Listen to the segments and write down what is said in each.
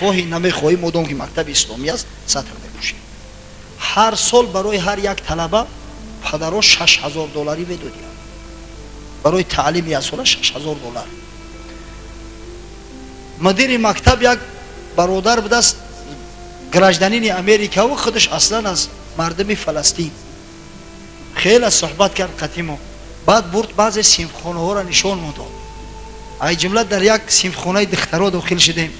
Мехоҳӣ, намехоҳӣ, модом ки мактаби исломӣ аст, сатр мепӯшӣ. Ҳар сол барои ҳар як талаба падаро 6000 долларӣ медодиям барои таълими яксола, 6000 доллар. Мудири мактаб як бародар будааст, гражданини Америкаву худаш аслан аз мардуми Фаластин. Хеле суҳбат кард қатимо. Баъд бурд, баъзе синфхонаҳоро нишон дод. Ай ҷумла дар як синфхонаи духтаро дохил шудем.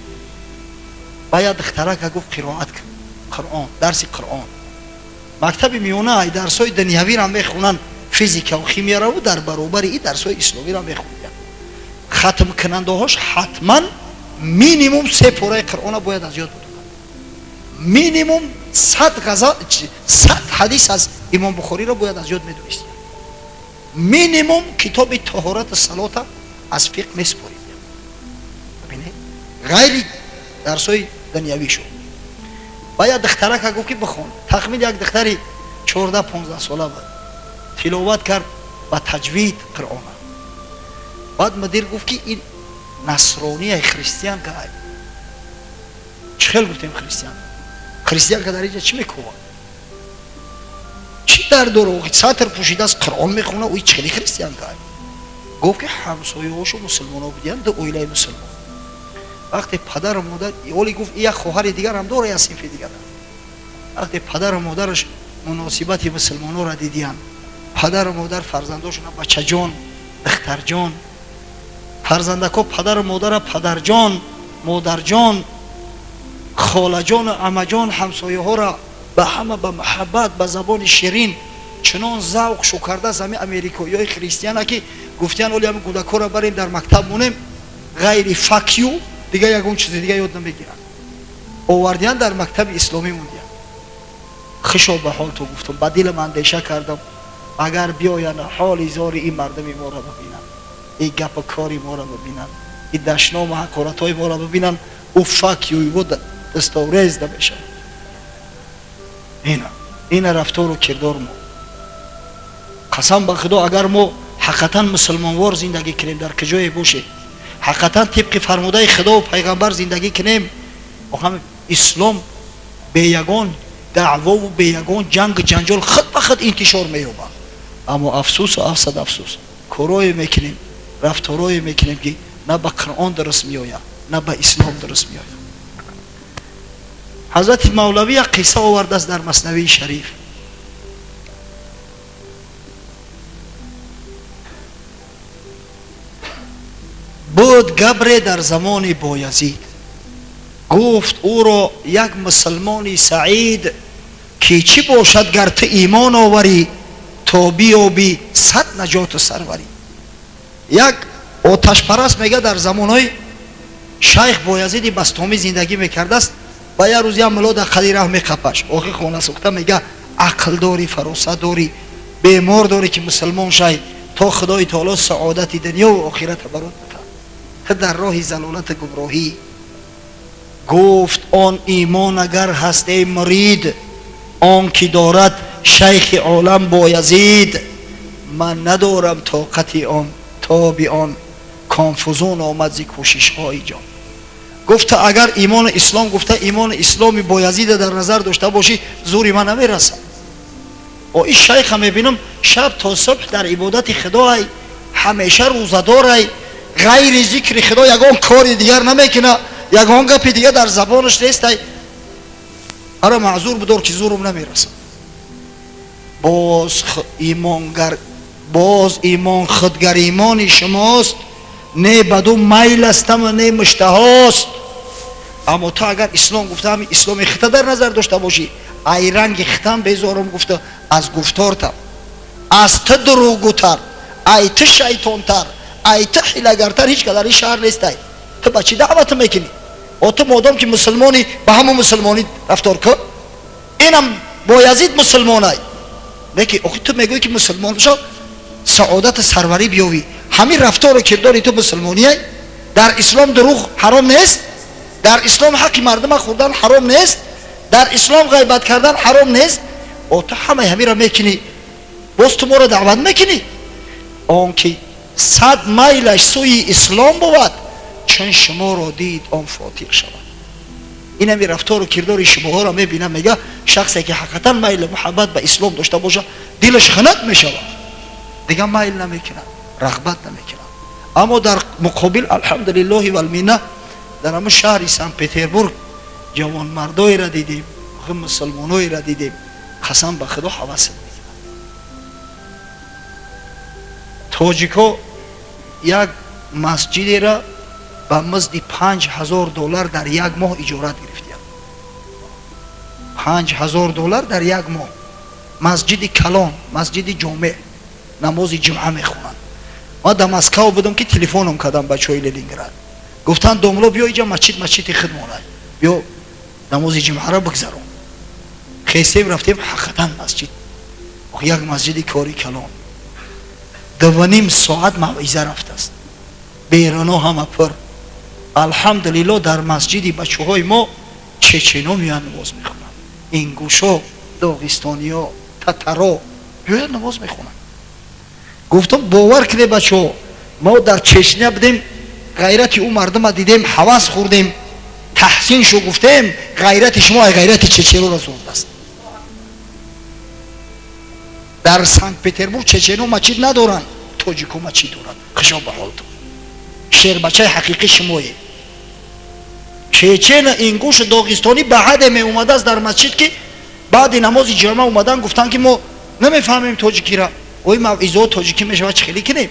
Ба як духтарака гуфт: «Қироат кун Қуръон, дарси Қуръон». Мактаби миёна ай дарсҳои дунявиро мехонанд, физикаву химияраву дар баробари и дарсҳои исломиро мехонанд. Хатмкунандаҳош ҳатман минимум се пораи Қуръона бояд аз ёд будонанд, минимум 100 ғазал, 100 ҳадис аз Имом Бухориро бояд аз ёд медонистанд, минимум китоби тоҳорату салота аз фиқҳ месупоридем, ғайри дарсҳои дунявӣ шуд. Ба як духтарака гуфт, ки бихон. Тахмин як духтари 14-15 сола буд. Тиловат кард ба таҷвид Қуръона. Баъд мудир гуфт, ки ин насрония, христианка. Чӣ хел гуфтем христиан? Христианка дар инҷа чӣ мекувад? Чӣ дар дора? Сатр пӯшидааст, Қуръон мехона, ӯ чӣ хели христианка? Гуфт, ки ҳамсояҳошо мусулмоно будиянд, ду оилаи мусулмон. Вақте падару модар оли, гуфт, як хоҳари дигарам дора, як синфи дигар. Вақте падару модараш муносибати мусулмонора дидиянд, падару модар фарзандошона бачаҷон, духтарҷон, фарзандако падару модара падарҷон, модарҷон, холаҷону амаҷон, ҳамсояҳоро ба ҳама ба муҳаббат, ба забони ширин чунон завқ шу кардааст ҳами америкоиҳои христиана, ки гуфтиян: «Оли ҳами кӯдакҳоро барем, дар мактаб монем, ғайри fuck you дига ягон чизи дига ёд намегиранд». Овардиян, дар мактаби исломӣ мондиян. Хишо ба ҳол ту, гуфтам, ба дилам андеша кардам: агар биёянд, ҳоли зори ин мардуми моро бибинанд, ин гапу кори моро бибинанд, ин дашному ҳақоратҳои моро бибинанд, ӯ fuck you мо дастоврез намешавад. Ина рафтору кирдор мо. Қасам ба Худо, агар мо ҳақиқатан мусулмонвор зиндагӣ кунем, дар куҷое бошед, ҳақиқатан тибқи фармудаи Худову пайғамбар зиндагӣ кунем, ислом бе ягон даъвову бе ягон ҷангу ҷанҷол худ ба худ интишор меёбад. Аммо афсӯсу афсад афсӯс, корое мекунем, рафторое мекунем, ки на ба Қуръон дуруст меояд, на ба ислом дуруст меояд. Ҳазрати Мавлавӣ як қисса овардааст дар Маснавии Шариф. Буд габре дар замони Боязид, гуфт ӯро як мусулмони саид, ки чӣ бошад, гар ту имон оварӣ, то биёбӣ сад наҷоту сарварӣ? Як оташпараст, мега, дар замонҳои шайх Боязиди Бастомӣ зиндагӣ мекардааст. Ба як рӯз як мулло дар қади раҳ меқапаш. Охи хона сӯхта, мега, ақл дорӣ, фаросат дорӣ, бемор дорӣ, ки мусулмон шай, то Худои Таоло саодати дунёву охирата барот битад. Ту дар роҳи залолату гумроҳӣ. Гуфт: «Он имон агар ҳаст, эй мурид, он ки дорад шайхи олам Боязид, ман надорам тоқати он, тоби он конфузун омад зи кӯшишҳои ҷон». Гуфта, агар имону ислом, гуфта, имону исломи Боязида дар назар дошта бошӣ, зури ман намерасад. О ин шайха мебинам, шаб то субҳ дар ибодати Худоай, ҳамеша рӯзадорай, ғайри зикри Худо ягон кори дигар намекуна, ягон гапи дигар дар забонаш нестай. Ара маъзур бидор, ки зурум намерасад. Боз имонгар, боз имон худгар имони шумост, не баду майл астаму не муштаҳост. Аммо ту агар ислом, гуфта, ҳами исломи хита дар назар дошта бошӣ, ай ранги хитам безорум, гуфта, аз гуфтортам, аз ту дурӯғгӯтар, ай ту шайтонтар, ай ту ҳилагартар ҳеҷ ка дар ин шаҳр нестай. Ту ба чӣ даъват мекунӣ? О ту модом ки мусулмонӣ, ба ҳамун мусулмонӣ рафтор кун. Инам Боязид мусулмонай леки охи ту мегӯӣ, ки мусулмон шо, саодати сарварӣ биёвӣ. Ҳамин рафтору кирдори ту мусулмонияй? Дар ислом дурӯғ ҳаром нест? Дар ислом ҳаққи мардума хӯрдан ҳаром нест? Дар ислом ғайбат кардан ҳаром нест? О ту ҳамаи ҳаминро мекунӣ, боз ту моро даъват мекунӣ? Он ки сад майлаш сӯи ислом бувад, чун шуморо дид, он фотир шавад. Инами рафтору кирдори шумоҳоро мебинам, мега, шахсе ки ҳақиқатан майли муҳаббат ба ислом дошта боша, дилаш хунак мешавад, дигар майл намекунад, рағбат намекунад. Аммо дар муқобил, алҳамдулиллоҳи валминна, дар ҳамун шаҳри Санкт Петербург ҷавонмардоеро дидем, мусулмоноеро дидем, қасам ба Худо, ҳавасат мекунад. Тоҷико як масҷидеро ба музди $5000 дар як моҳ иҷорат гирифтиянд. $5000 дар як моҳ. Масҷиди калон, масҷиди ҷомеъ, намози ҷумъа мехонанд. Ма дар Москав будам, ки телефоном кардам бачаҳои Ленинград, гуфтанд: «Домло, биё иҷа, масҷид масҷиди худмонад, биё намози ҷумъаро бигзарон». Хестем, рафтем. Ҳақиқатан масҷид як масҷиди кори калон. 2.5 соат мавъиза рафтааст, берано ҳама пур. Алҳамдулилло, дар масҷиди бачаҳои мо чечено меоянд, намоз мехонанд, ингушо, доғистониё, татаро биёянд, намоз мехонанд. Гуфтам: «Бовар кунед, бачаҳо, мо дар Чечня будем, ғайрати ӯ мардума дидем, ҳавас хӯрдем, таҳсин шу гуфтем, ғайрати шумо ай ғайрати чеченоро зурдааст». Дар Санкт Петербург чечено масҷид надоранд, тоҷико масҷид доранд. Хушо ба ҳолтон, шербачаи ҳақиқӣ шумое. Чечена, ингушу доғистонӣ ба ҳаде меомадааст дар масҷид, ки баъди намози ҷумъа омадан, гуфтанд, ки мо намефаҳмем тоҷикира, ой, мавъизао тоҷикӣ мешавад, чӣ хеле кунем?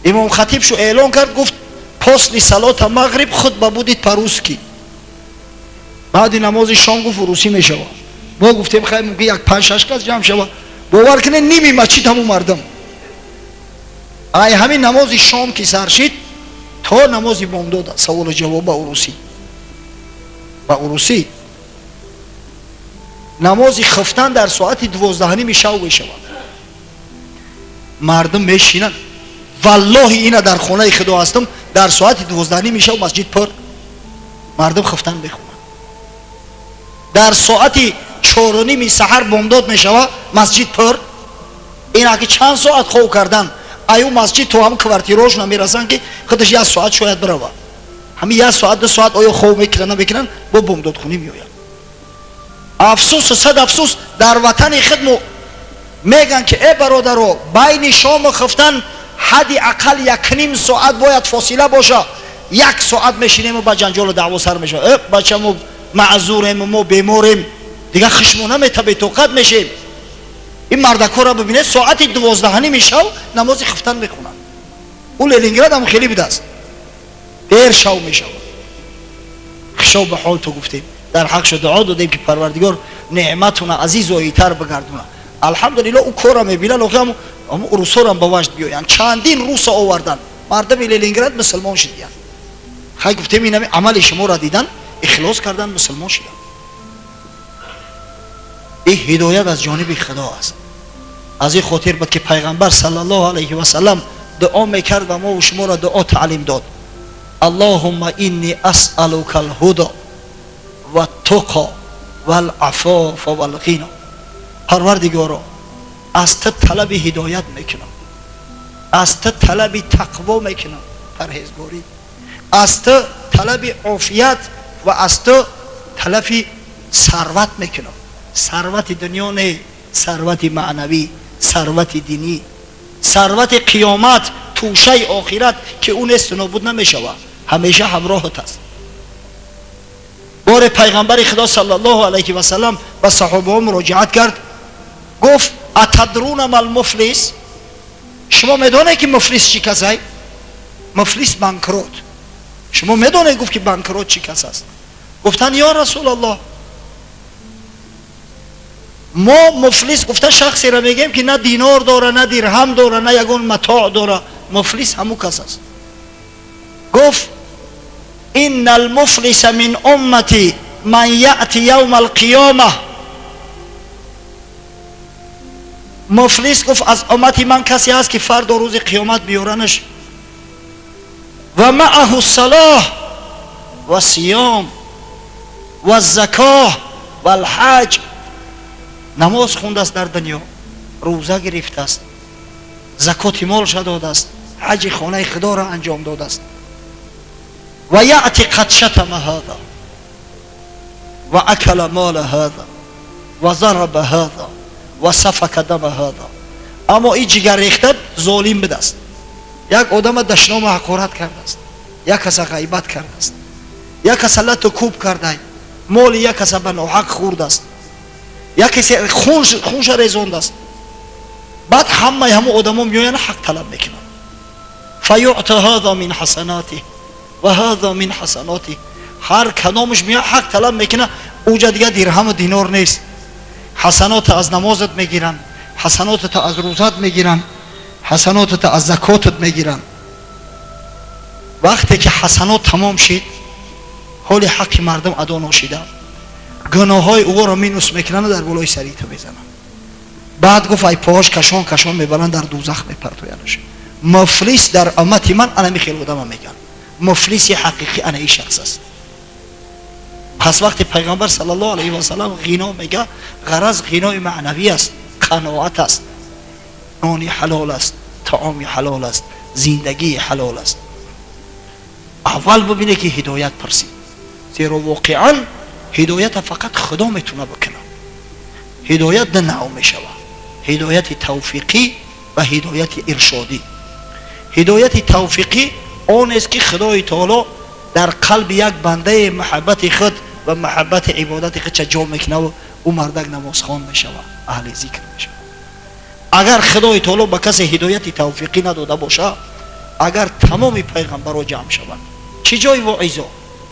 Имомхатиб шу эълон кард, гуфт: «После салота мағриб хутба будет по-русски». Баъди намози шом, гуфт, русӣ мешавад. Мо гуфтем: хай, мумкин як панҷ шаш кас ҷамъ шавад. Бовар кунед, ними масҷид ҳамун мардум. Ай ҳамин намози шом ки сар шид то намози бомдода саволу ҷавоб ба урусӣ, ба урусӣ. Намози хифтан дар соати 12:30 шав мешавад, мардум мешинанд. Валлоҳи, ина дар хонаи Худо ҳастам, дар соати 12:30 шав масҷид пур, мардум хифтан мехонанд. Дар соати 4:30 саҳар бомдод мешавад, масҷид пур. Ина ки чанд соат хов кардан, аю масҷид то ҳам квартираошона мерасанд, ки худаш як соат шояд бирава. Ҳамин як соат, 2 соат оё хов мекунанд, намекунанд, бо бомдодхунӣ меоянд. Афсӯсу сад афсӯс, дар ватани худ мо мегӯянд, ки э бародаро, байни шому хифтан ҳадди ақал 1.5 соат бояд фосила боша. Як соат мешинему ба ҷанҷолу даъво сар мешавад. Э бача, мо маъзурем, мо беморем, дигар хишмо намета, бетоқат мешем. Ин мардакҳоро бибинед, соати 12:30 шав намози хифтан мехонанд. Ӯ Ленинград ҳам хеле будааст, дер шав мешавад. Хишов ба ҳол ту, гуфтем, дар ҳақшо дуо додем, ки Парвардигор неъматуна азизоитар бигардуна. Алҳамдулилло, ӯ кора мебинад. Охи ҳаму русорам ба ваҷд биёянд. Чандин руса овардан, мардами Ленинград мусулмон шудиянд. Хай, гуфтем, инами амали шуморо дидан, ихлос кардан, мусулмон шуданд. Ин ҳидоят аз ҷониби Худо аст. Аз ин хотир буд, ки Пайғамбар саллаллоҳу алайҳи васалам дуо мекард ва мову шуморо дуо таълим дод: «Аллоҳумма инни асъалука алҳудо ваттуқо валафофа валғино». Парвардигоро, аз ту талаби ҳидоят мекунам, аз ту талаби тақво мекунам, парҳезгорӣ, аз ту талаби офият ва аз ту талаби сарват мекунам. Сарвати дунё не, сарвати маънавӣ, сарвати динӣ, сарвати қиёмат, тӯшаи охират, ки ӯ несту нобуд намешавад, ҳамеша ҳамроҳат аст. Боре Пайғамбари Худо саллаллоҳу алайҳи васалам ба саҳобаҳо муроҷиат кард, гуфт: «Атадруна мал муфлис? Шумо медонед, ки муфлис чӣ касай?» Муфлис, банкрот. Шумо медонед, гуфт, ки банкрот чӣ кас аст? Гуфтанд: «Ё Расулаллоҳ, мо муфлис гуфта шахсеро мегӯем, ки на динор дора, на дирҳам дора, на ягон матоъ дора. Муфлис ҳамун кас аст». Гуфт: «Инна алмуфлиса мин уммати ман яъти явма алқиёма». Муфлис, гуфт, аз уммати ман касе ҳаст, ки фардо рӯзи қиёмат биёранаш, ва маъаҳу салоҳ ва сиём ва закоҳ валҳаҷ, намоз хундааст дар дунё, рӯза гирифтааст, закоти молша додааст, ҳаҷи хонаи Худоро анҷом додааст, ва яъти қад шатама ҳада. وأكل مال هذا وضرب هذا وسفك دم هذا. اما این جگر ریخته ظالم بدست، یک آدم دشنام حقارت کرده است، یک کس غیبت کرده است، یک کس لط و کوب کرده، مال یک کس به ناحق خورده است، یک کسی خونش ریزانده است. بعد همه همه آدما میآیند حق طلب میکنند. فیعطى هذا من حسناته و هذا من حسناته. هر کدامش میاد حق طلب میکنه، اوجا دیگه درهم و دینار نیست. حسنات از نمازت میگیرن، حسناتت از روزت میگیرن، حسناتت از زکاتت میگیرن. وقتی که حسنات تمام شد، حال حق مردم ادا نشده، گناه‌های او را مینوس میکنن و در بالای سری تو میزنن. بعد گفت ای پاهاش کشان کشان میبرن در دوزخ میپرتوینش. مفلس در امت من انا میخیل آدم میگن مفلس حقیقی انا این شخص است. پس وقتی پیغمبر صلی الله علیه و سلم غنا میگه، غرض غنای معنوی است، قناعت است، نانی حلال است، طعام حلال است، زندگی حلال است. اول ببینه که هدایت پرسید، زیرا واقعا هدایت فقط خدا میتونه بکنه. هدایت دو نوع میشود، هدایت توفیقی و هدایت ارشادی. هدایت توفیقی آن است که خدای تعالی در قلب یک بنده محبت خود و محبت عبادت خود جا میکنه و او مردک نمازخوان میشود، اهل ذکر میشود. اگر خدای تعالی به کسی هدایت توفیقی نداده باشه، اگر تمام پیغمبرها جمع شوند، چه جای واعظا،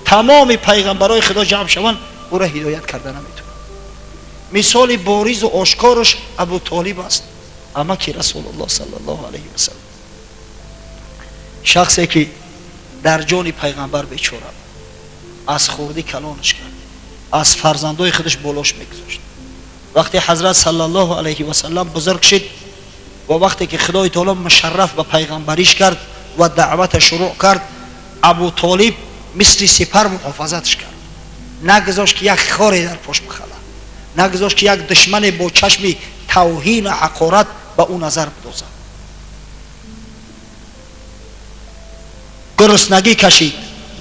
تمام پیغمبرای خدا جمع شوند، او را هدایت کرده نمیتونه. مثال باریز و آشکارش ابو طالب است، امک رسول الله صلی الله علیه و سلم، شخصی که در جان پیغمبر بیچاره از خوردی کلانش کرد، از فرزندای خودش بالاش میگذاشت. وقتی حضرت صلی الله علیه و سلم بزرگ شد و وقتی که خدای تعالی مشرف به پیغمبریش کرد و دعوت شروع کرد، ابو طالب مثل سپر محافظتش کرد، نگذاشت که یک خاری در پشت بخله، نگذاشت که یک دشمن با چشم توهین و حقارت به او نظر بدوزد. گرسنگی کشید،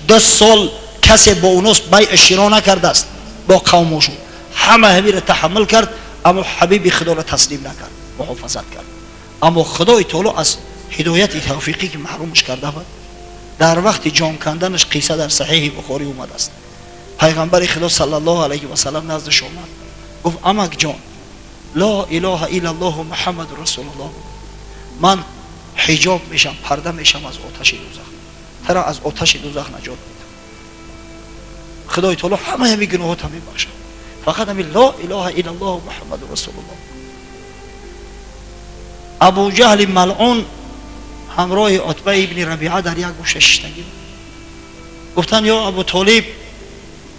2 سال کسی با اوناس بیع شراء نکرده است با قومشون، همه همین را تحمل کرد، اما حبیب خدا را تسلیم نکرد، محافظت کرد. اما خدای تعالی از هدایت توفیقی که محرومش کرده بود، در وقت جان کندنش، قصه در صحیح بخاری اومده است، پیغمبر خدا صلی الله علیه و سلم نزدش آمد، گفت امک جان، لا اله الا الله محمد رسول الله، من حجاب میشم، پرده میشم از آتش دوزخ، ترا از آتش دوزخ نجات میدم. خدای تعالی همه همین گناهات هم میبخشد، فقط همین لا اله الا الله محمد رسول الله. ابو جهل ملعون همراه عتبه ابن ربیعه در یک گوشه ششتگی بود. گفتن یا ابو طالب،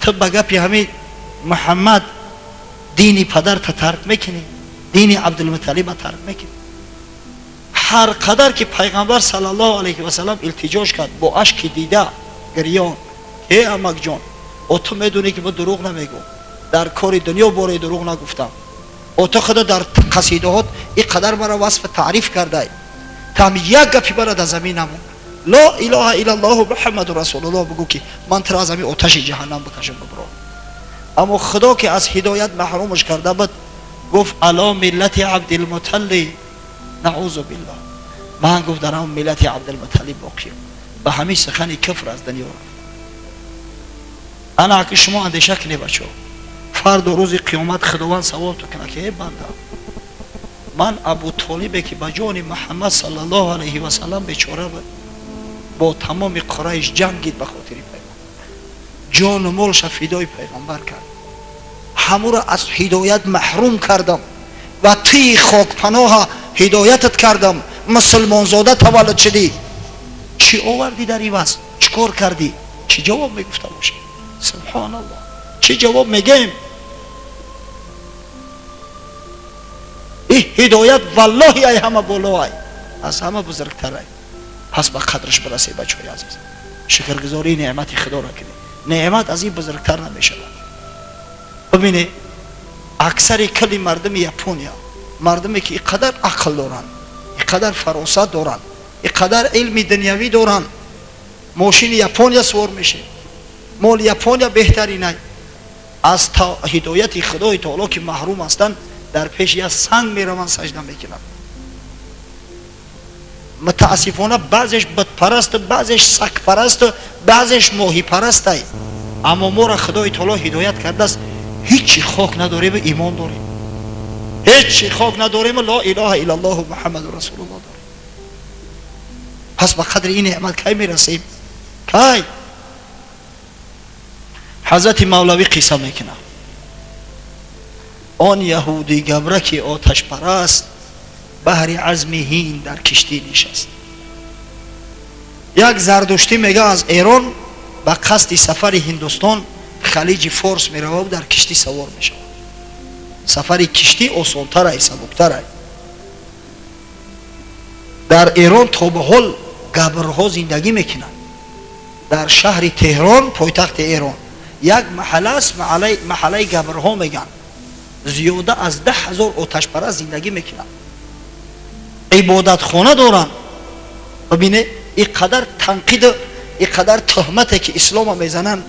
تو به گپی همین محمد دینی پدر تا ترک میکنی، دینی عبدالمطلب ترک میکنی. هر قدر که پیغمبر صلی الله علیه و سلم التجاش کرد با اشک دیده گریان، ای امک جان، او تو میدونی که من دروغ نمیگم، در کار دنیا باره دروغ نگفتم، او تو خدا در قصیدهات این قدر مرا وصف تعریف کرده، تا یک گپی برا در زمین نمون، لا اله الا الله محمد رسول الله بگو که من تر از همین آتش جهنم بکشم ببرم. اما خدا که از هدایت محرومش کرده بود، گفت علی ملت عبدالمطلب نعوذ بالله، من گفت در هم ملت عبدالمطلب باقیم. به همین سخن کفر از دنیا رفت. انا که شما اندیشه کنی بچه، فردا روز قیامت خداوند سوال تو کنه که ای بنده، من ابو طالبه که به جان محمد صلی الله علیه و سلم بیچاره بود، با تمام قریش جنگید به خاطر پیغمبر، جان و مالش فدای پیغمبر کرد، همو را از هدایت محروم کردم و توی خاک پناه هدایتت کردم، مسلمان زاده تولد شدی، چی آوردی در این وضع؟ چیکار کردی؟ چی جواب میگفته باشه؟ سبحان الله، چی جواب میگیم؟ این هدایت والله ای همه بالای، از همه بزرگتر ای. پس به قدرش برسه بچه های عزیز، شکرگزاری نعمت خدا را کنی، نعمت از این بزرگتر نمیشه. ببینی اکثر کلی مردم یاپونیا، مردمی که اینقدر عقل دارن، اینقدر فراست دارن، اینقدر علم دنیوی دارن، ماشین یاپونیا سوار میشه، مال یاپونیا بهترینه، Аз ҳидояти Худои таоло ки маҳрум ҳастанд, дар пеши як санг мераванд, сажда мекунанд. Мутаассифона, баъзеш бутпараст, баъзеш сагпараст, баъзеш моҳипарастай. Аммо моро Худои таоло ҳидоят кардааст. Ҳичи хок надорему имон дорем, ҳечи хок надорему ло илоҳа иллаллоҳу Муҳаммаду расулуллоҳ дорем. Пас ба қадри ин неъмат кай мерасем, кай? Ҳазрати Мавлавӣ қисса мекунад: он яҳуди габра, ки оташпараст, баҳри азми ҳинд дар киштӣ нишаст. Як зардуштӣ, мега, аз Эрон ба қасди сафари Ҳиндустон Халиҷи Форс меравад, дар киштӣ савор мешавад. Сафари киштӣ осонтарай, сабуктарай. Дар Эрон то ба ҳол габрҳо зиндагӣ мекунанд. Дар шаҳри Теҳрон, пойтахти Эрон, як маҳалла аст, маҳаллаи габрҳо мегӯянд. Зиёда аз 10 000 оташпараст зиндагӣ мекунанд, ибодатхона доранд. Бибине, ин қадар танқиду ин қадар тӯҳмате, ки ислома мезананд,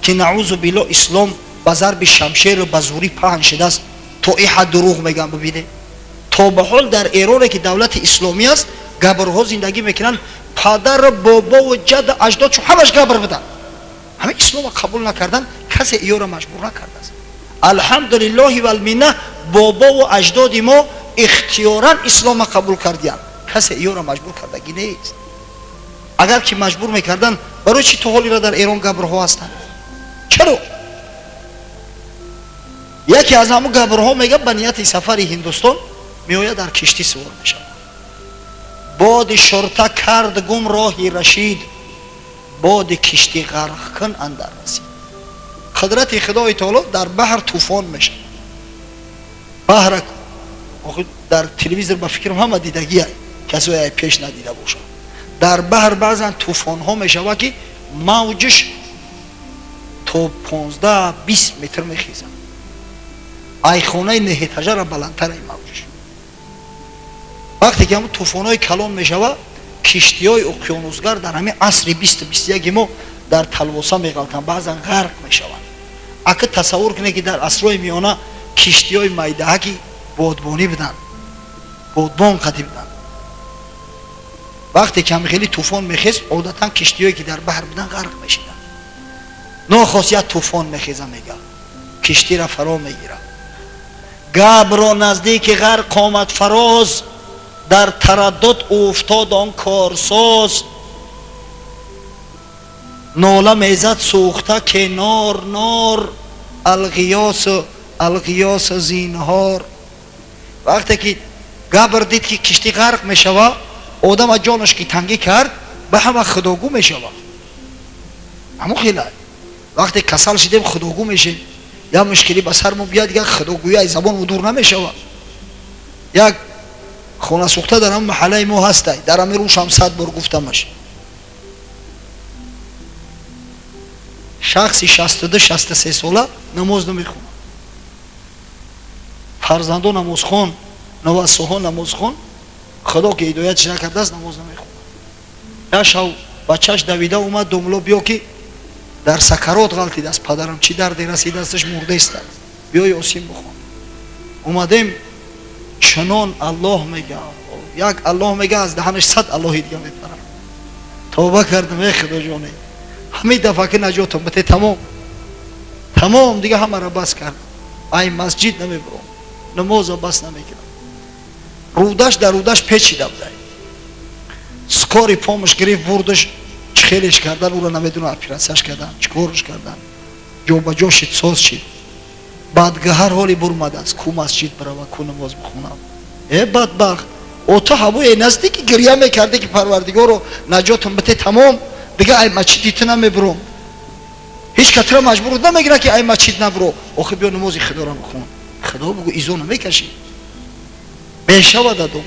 ки наузу билло, ислом ба зарби шамшеру ба зӯрӣ паҳн шудааст, то ин ҳад дурӯғ мегӯянд. Бибине, то ба ҳол дар Эроне, ки давлати исломӣ аст, габрҳо зиндагӣ мекунанд. Падару бобову ҷаду аҷдодшу ҳамаш габр буданд, ҳама ислома қабул накардан. Касе иёро маҷбур накардааст. Алҳамдулиллоҳи валминна, бобову аҷдоди мо ихтиёран ислома қабул кардиянд, касе иёро маҷбур кардагӣ нест. Агар ки маҷбур мекарданд, барои чӣ то ҳолира дар Эрон габрҳо ҳастанд? Чаро? Яке аз ҳамун габрҳо, мега, ба нияти сафари Ҳиндустон меояд, дар киштӣ сувор мешавад. Боди шурта кард гум роҳи рашид, боди киштӣ ғарқ кун андар расид. Қудрати Худои таоло, дар баҳр тӯфон мешавад. Баҳра дар телевизор, ба фикрам, ҳама дидагия, касое пеш надида бошад. Дар баҳр баъзан тӯфонҳо мешавад, ки мавҷиш то 15-20 метр мехезад, айхонаи неҳетажара баландтар ай мавҷиш. Вақте ки ҳамн тӯфонҳои калон мешавад, киштиҳои уқёнусгар дар ҳамин асри 20-21 мо дар талвоса меғалтанд, баъзан ғарқ мешаванд. Ака, тасаввур кунед, ки дар асрҳои миёна киштиҳои майдаҳаки бодбонӣ буданд, бодбон қатӣ буданд. Вақте ки ҳами хеле тӯфон мехест, одатан киштиҳое, ки дар баҳр буданд, ғарқ мешиданд. Нохост як тӯфон мехеза, мега, киштира фаро мегирад. Габро наздики ғарқ омад фароз, дар тараддуд уфтод он корсоз. Нола мезад сӯхта, ке нор, нор, алғиёсу алғиёсу зинҳор. Вақте ки габр дид, ки киштӣ ғарқ мешава, одам аз ҷонаш ки тангӣ кард, ба ҳама худогӯ мешава. Ҳамон хела вақте касал шидем, худогӯ мешем. Як мушкилӣ ба сармо биёяд, дигар худогӯӣ аз забон дур намешава. Як хонасӯхта дар ҳам маҳаллаи мо ҳастай, дар ҳами рӯшам 100 бор гуфтамаш. Шахси 62-63 сола намоз намехонад. Фарзандо намозхон, навасоҳо намозхон, Худо ки ҳидоятш накардааст, намоз намехонад. Як шав бачаш давида омад: «Домло, биё, ки дар сакарот ғалтидааст падарам, чӣ дарде расидасташ, мурдеста, биё, Ёсин бихон». Омадем, чунон Аллоҳ мега, як Аллоҳ мега, аз даҳанаш 100 Аллоҳи дига мепарад. Тавба кардам: «Э Худоҷоне, ҳамин дафъа ки наҷотам бите, тамом, тамом, дига ҳамаро бас кардам, ай масҷид намебуром, намоза бас намекунам». Рӯдаш дар рӯдаш печида будай. Скорый помощь гирифт, бурдаш. Чӣ хелеш кардан, ӯро намедонам, оператсияш кардан, чӣ корш кардан, ҷобаҷо шид, соз шид. Бадгаҳар ҳоли бурмадааст, ку масҷид барава, ку намоз бихонам. Э бадбахт, ото ҳавое наздики гирья мекарде, ки Парвардигоро, наҷотам бите, тамом, дига ай масҷиди ту намебуром. Ҳеҷ катра маҷбур намегирад, ки ай масҷид набуро. Охи, биё, намози Худоро бихон, Худо бугӯ, изо намекашӣ. Мешавад, адом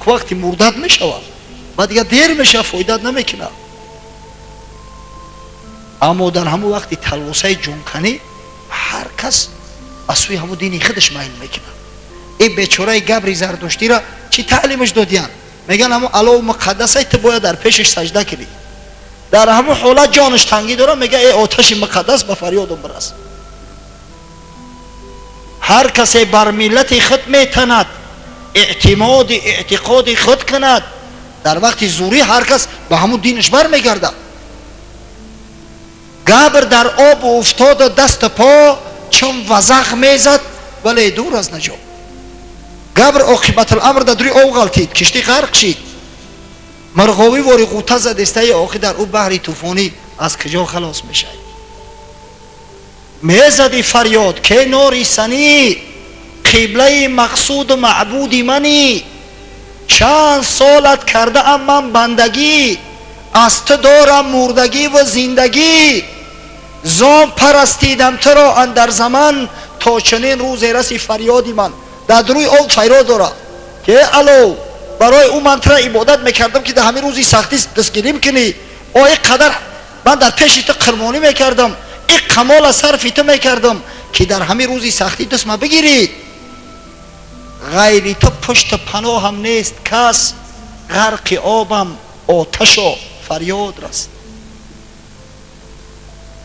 вақти мурдат мешавад, ба дига дер мешавад, фоидат намекунад. Аммо дар ҳамон вақти талвосаи ҷонканӣ ҳар кас аз сӯи ҳамон дини худаш майл мекунад. Ин бечораи габри зардуштира чӣ таълимаш додиянд? Мегӯянд, ҳамон аллоҳу муқаддасай, ту бояд дар пешаш сажда кунӣ. Дар ҳамон ҳолат ҷонаш тангӣ дорад, мега: «Э оташи муқаддас, ба фарёдам бирас». Ҳар касе бар миллати худ метанад, эътимоди эътиқоди худ кунад, дар вақти зурӣ ҳар кас ба ҳамун динаш бармегардад. Габр дар об уфтода дасту по чун вазағ мезад, вале дур аз наҷот. Габр оқибатуламр дар дури об ғалтид, киштӣ ғарқ шид. Мурғовӣ вори ғӯта задестаи охи дар ӯ баҳри тӯфонӣ аз куҷо халос мешавад? Мезади фарёд ке нори санӣ, қиблаи мақсуду маъбуди манӣ. Чанд солат кардаам ман бандагӣ, аз ту дорам мурдагӣ ва зиндагӣ. Зон парастидам туро андар заман, то чунин рӯзе раси фарёди ман. Дар рӯи об фарёд дорад ки алло, барои ӯ ман тура ибодат мекардам, ки дар ҳамин рӯзи сахтӣ дастгирим кунӣ. О ин қадар ман дар пеши ту қурбонӣ мекардам, ин қамола сарфи ту мекардам, ки дар ҳамин рӯзи сахтӣ дастма бигирӣ. Ғайри ту пушту паноҳам нест кас, ғарқи обам оташо фарёд рас.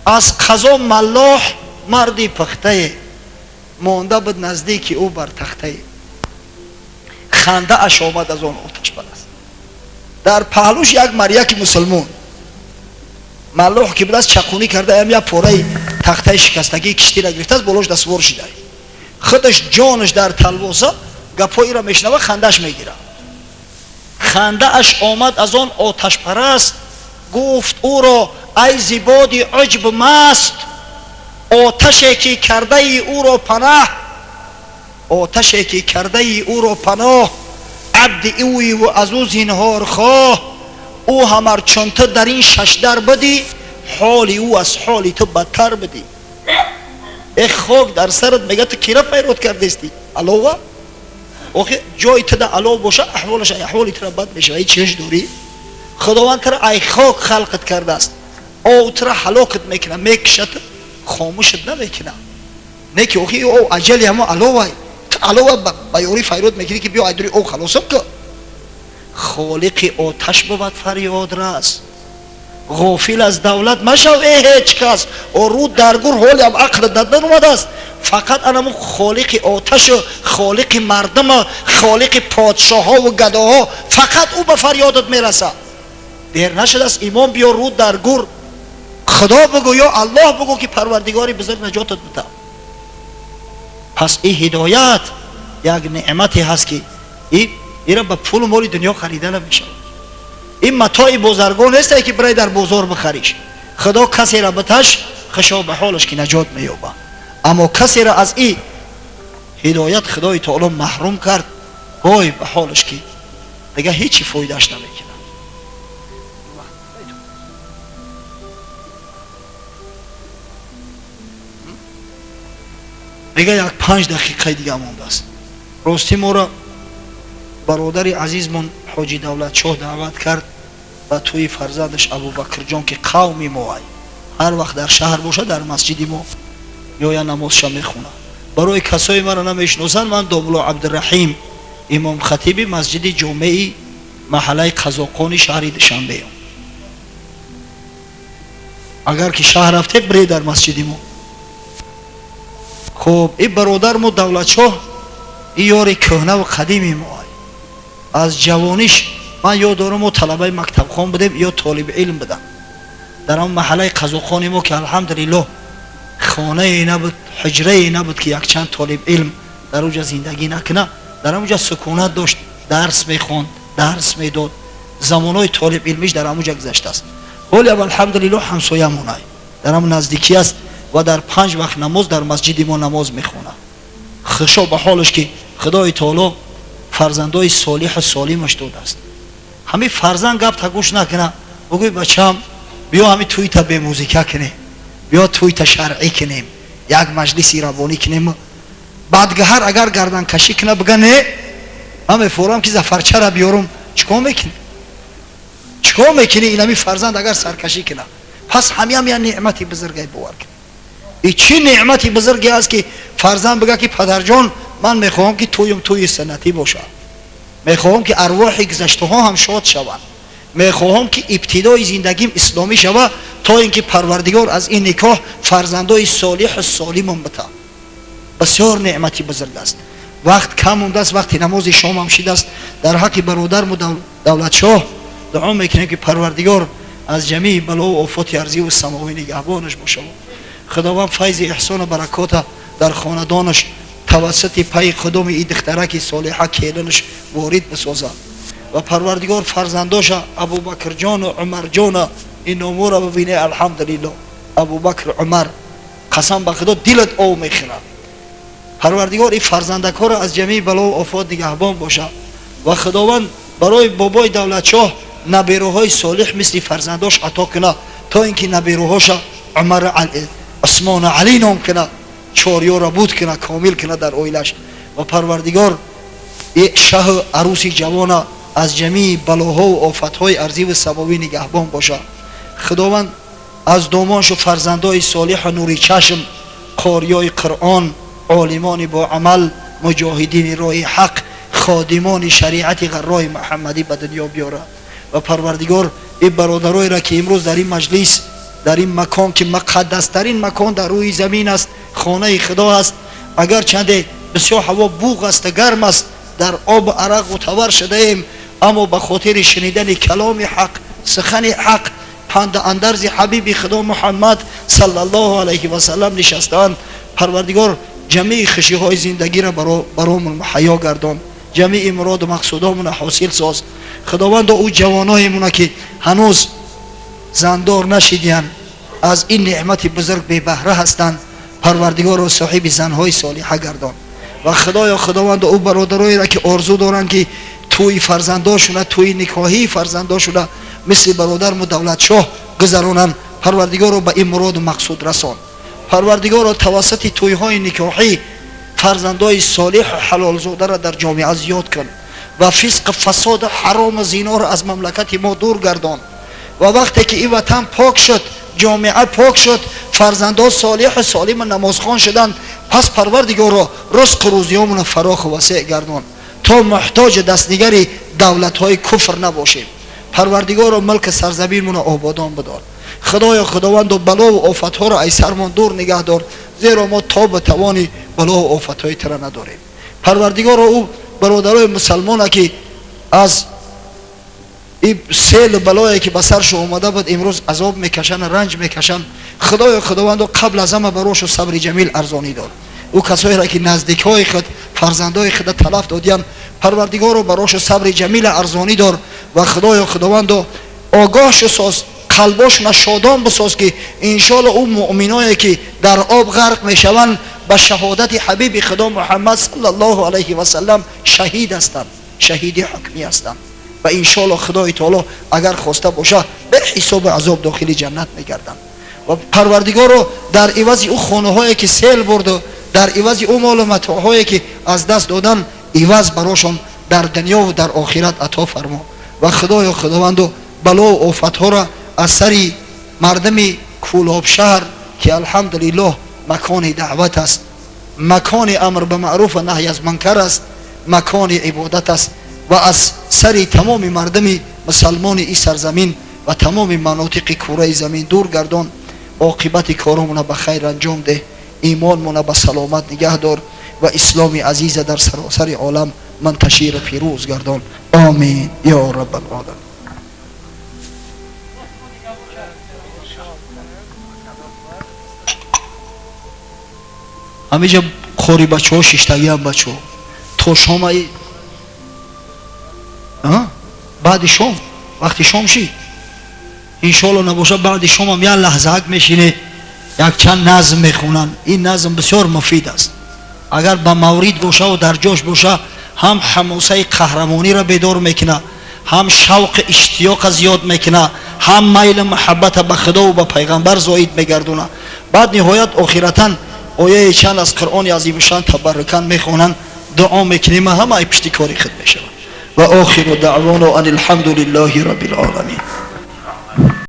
Аз қазо маллоҳ марди пухтае, монда буд наздики ӯ бар тахтае. Хандааш омад аз он оташпараст. Дар паҳлӯш як маряки мусулмон маллоҳ ки будааст, чақунӣ карда ам як пораи тахтаи шикастагии киштиро гирифтааст, болош даствор шида. Худаш ҷонаш дар талвоса гапҳоиро мешунава, хандааш мегирад. Хандааш омад аз он оташпараст, гуфт ӯро ай зибоди уҷб маст, оташе ки кардаи ӯро панаҳ, оташе ки кардаи ӯро паноҳ, абди ӯиву аз ӯ зинҳорхоҳ. Ӯ ҳамар чун ту дар ин шашдар будӣ, ҳоли ӯ аз ҳоли ту бадтар будӣ. Э хок дар сарат, мега ту кира файрод кардестӣ? Алова? Охи ҷои ту да алов боша, аҳволаш аҳволи тура бад мешава. Чиш дорӣ? Худованд тура ай хок халқат кардааст, ов тура ҳалокат мекунад, мекушад, хомӯшат намекунад. Не ки охи ов аҷали ҳамо аловай. Ту алова ба ёрӣ файрод мекунӣ, ки биё ай дури ов халосам ку. Холиқи оташ бувад фарёд рас. Ғофил аз давлат машав э ҳеҷ кас. О рӯ дар гур ҳолиам ақл дадан омадааст. Фақат анаму холиқи оташу холиқи мардуму холиқи подшоҳову гадоҳо, фақат ӯ ба фарёдат мерасад. Дер нашудааст, имон биё, рӯ дар гур худо бугӯ ё аллоҳ бугӯ, ки парвардигори бузург наҷотат бида. Пас ин ҳидоят як неъмате ҳаст, ки ира ба пулу моли дунё харида намешавад. Ин матои бозаргон несте, ки бирай дар бозор бихариш. Худо касеро биташ, хушо ба ҳолаш, ки наҷот меёбад. Аммо касеро аз ин ҳидоят худои таоло маҳрум кард, вой ба ҳолаш, ки дига ҳечи фоидааш намекунад. Дига як 5 дақиқаи дига мондааст. Ростӣ моро бародари азизмон ҳоҷи Давлатшоҳ даъват кард ба тӯи фарзандаш Абубакрҷон, ки қавми мо ай. Ҳар вақт дар шаҳр бошад, дар масҷиди мо меоя, намозша мехонад. Барои касое маро намешиносанд, ман домулло Абдураҳим, имомхатиби масҷиди ҷомеи маҳаллаи Қазоқони шаҳри Душанбеам. Агар ки шаҳр рафте, биред дар масҷиди мо. Хуб, ин бародар мо Давлатшоҳ, ин ёри кӯҳнаву қадими мо ай. Аз ҷавониш ман ёд дорам, мо талабаи мактабхон будем ё толиби илм будам. Дар он маҳаллаи Қазоқони мо, ки алҳамдулиллоҳ хонае набуд, ҳуҷрае набуд, ки якчанд толиб илм дар оҷа зиндагӣ накунад, дар онҷа сукунат дошт, дарс мехонд, дарс медод. Замонҳои толиб илмиш дар ҳамуҷа гузаштааст. Ҳолиам алҳамдулиллоҳ ҳамсоямонай, дар ҳам наздикӣ аст ва дар 5 вақт намоз дар масҷиди мо намоз мехонад. Хушо ба ҳолаш, ки худои таоло фарзандои солиҳу солимаш додааст. Ҳамин фарзанд гап та гӯш накунад, бугӯй бачам, биё ҳамин тӯйта бемузика кунем, биё тӯйта шаръӣ кунем, як маҷлиси равонӣ кунем. Бадгаҳар агар гарданкашӣ кунад, бига не, ман мефорам, ки зафарчара биёрум. Чикор мекунӣ? Чикор мекунӣ? Инами фарзанд агар саркашӣ кунад, пас ҳамиам як неъмати бузургай, бовар кун. И чӣ неъмати бузурге аст, ки фарзанд бига, ки падарҷон, ман мехоҳам, ки тӯюм тӯи саннатӣ бошад, мехоҳам, ки арвоҳи гузаштаҳо ҳам шод шаванд, мехоҳам, ки ибтидои зиндагим исломӣ шава, то ин ки парвардигор аз ин никоҳ фарзандои солиҳу солимам бита. Бисёр неъмати бузург аст. Вақт кам мондааст, вақти намози шомам шидааст. Дар ҳаққи бародарму Давлатшоҳ дуо мекунем, ки Парвардигор аз ҷамии балову офоти арзиву самовӣ нигаҳбонаш бошад. Худованд файзи эҳсону баракота дар хонадонаш тавассути пайи қудуми и духтараки солиҳа келинаш ворид бисозад ва Парвардигор фарзандоша Абубакрҷону Умарҷона, ин номура бибине, алҳамдулилло, Абубакр, Умар, қасам ба Худо, дилат ов мехӯрад. Парвардигор ин фарзандакҳоро аз ҷамии балову офот нигаҳбон бошад ва Худованд барои бобои Давлатшоҳ набераҳои солиҳ мисли фарзандош ато кунад, то ин ки набераҳоша Умар, Усмону Алӣ ном кунад, чорёра буд кунад, комил кунад дар оилаш. Ва Парвардигор шаҳу аруси ҷавона аз ҷамии балоҳову офатҳои арзиву самовӣ нигаҳбон бошад. Худованд аз домоншу фарзандои солиҳу нури чашм, қориёи Қуръон, олимони боамал, муҷоҳидини роҳи ҳақ, ходимони шариати ғаррои Муҳаммадӣ ба дунё биёрад. Ва Парвардигор ин бародароеро, ки имрӯз дар ин маҷлис, дар ин макон, ки муқаддастарин макон дар рӯи замин аст, хонаи Худо аст, агарчанде бисёр ҳаво буғ аст, гарм аст, дар об арақу тавар шудаем, аммо ба хотири шунидани каломи ҳақ, сухани ҳақ, панду андарзи ҳабиби Худо Муҳаммад саллаллоҳу алайҳи васаллам нишастаанд. Парвардигор ҷамии хушиҳои зиндагиро баромон муҳайё гардон, ҷамии муроду мақсудомона ҳосил соз. Худовандо, ӯ ҷавоноемона, ки ҳанӯз зандор нашидиянд, аз ин неъмати бузург бебаҳра ҳастанд, Парвардигорро соҳиби занҳои солиҳа гардон. Ва Худоё, Худовандо, ӯ бародароеро, ки орзу доранд, ки тӯи фарзандошуна, тӯи никоҳии фарзандошуна мисли бародарму Давлатшоҳ гузаронанд, Парвардигорро ба ин муроду мақсуд расон. Парвардигорро тавассути тӯйҳои никоҳӣ фарзандои солиҳу ҳалолзодаро дар ҷомеа зиёд кун ва фисқу фасоду ҳарому зиноро аз мамлакати мо дур гардон. Ва вақте ки ин ватан пок шуд, ҷомеа пок шуд, фарзандо солиҳу солиму намозхон шуданд, пас Парвардигорро ризқу рӯзиёмонро фароху васеъ гардон, то муҳтоҷи дастнигари давлатҳои куфр набошем. Парвардигорро мулки сарзаминмонро ободон бидор. Худоё, Худовандо, балову офатҳоро ай сармон дур нигаҳ дор, зеро мо тобу тавони балову офатҳои тира надорем. Парвардигоро, ӯ бародарои мусалмона, ки аз селу балое, ки ба саршо омада буд, имрӯз азоб мекашанд, ранҷ мекашанд, Худоё, Худовандо, қабл аз ҳама барошу сабри ҷамил арзонӣ дор. Ӯ касоеро, ки наздикҳои худ, фарзандои худа талаф додиянд, Парвардигоро, барошу сабри ҷамила арзонӣ дор. Ва Худоё, Худовандо, огоҳшу соз, қалбошона шодон бисоз, ки иншоалло ӯ муъминое, ки дар об ғарқ мешаванд, ба шаҳодати ҳабиби Худо Муҳаммад саллаллоҳу алайҳи васаллам шаҳид ҳастанд, шаҳиди ҳукмӣ ҳастанд ва иншоалло Худои таоло агар хоста боша, беҳисоби азоб дохили ҷаннат мегарданд. Ва Парвардигоро, дар ивази ӯ хонаҳое, ки сел бурду, дар ивази ӯ молу матоъҳое, ки аз даст додан, иваз барошон дар дунёву дар охират ато фармо. Ва Худоё, Худовандо, балову офатҳоро аз сари мардами Кӯлобшаҳр, ки алҳамдулиллоҳ макони даъват аст, макони амр ба маъруф ва наҳй аз мункар аст, макони ибодат аст, ва аз сари тамоми мардами мусалмони ин сарзамин ва тамоми манотиқи кураи замин дур гардон. Оқибати коромона ба хайр анҷом деҳ, имонмона ба саломат нигаҳ дор ва исломи азиза дар саросари олам манташиру пирӯз гардон. Омин ё раббалоламин. Ҳамиҷа қори бачаҳо шиштагиам, бачаҳо то шомаи баъди шом, вақти шом шид, иншоалло набоша, баъди шомам як лаҳзаак мешине, якчанд назм мехонанд. Ин назм бисёр муфид аст, агар ба маврид бошаву дар ҷош боша, ҳам ҳамосаи қаҳрамониро бедор мекунад, ҳам шавқи иштиёқа зиёд мекунад, ҳам майли муҳаббата ба Худову ба пайғамбар зоид мегардонад. Баъд ниҳоят охиратан ояи чанд аз Қуръони азимушан табаррукан мехонанд, дуо мекунем, ҳама ай пишти кори худ мешавад. Ва охиру даъвоно ан алҳамду лиллаҳи раббил оламин.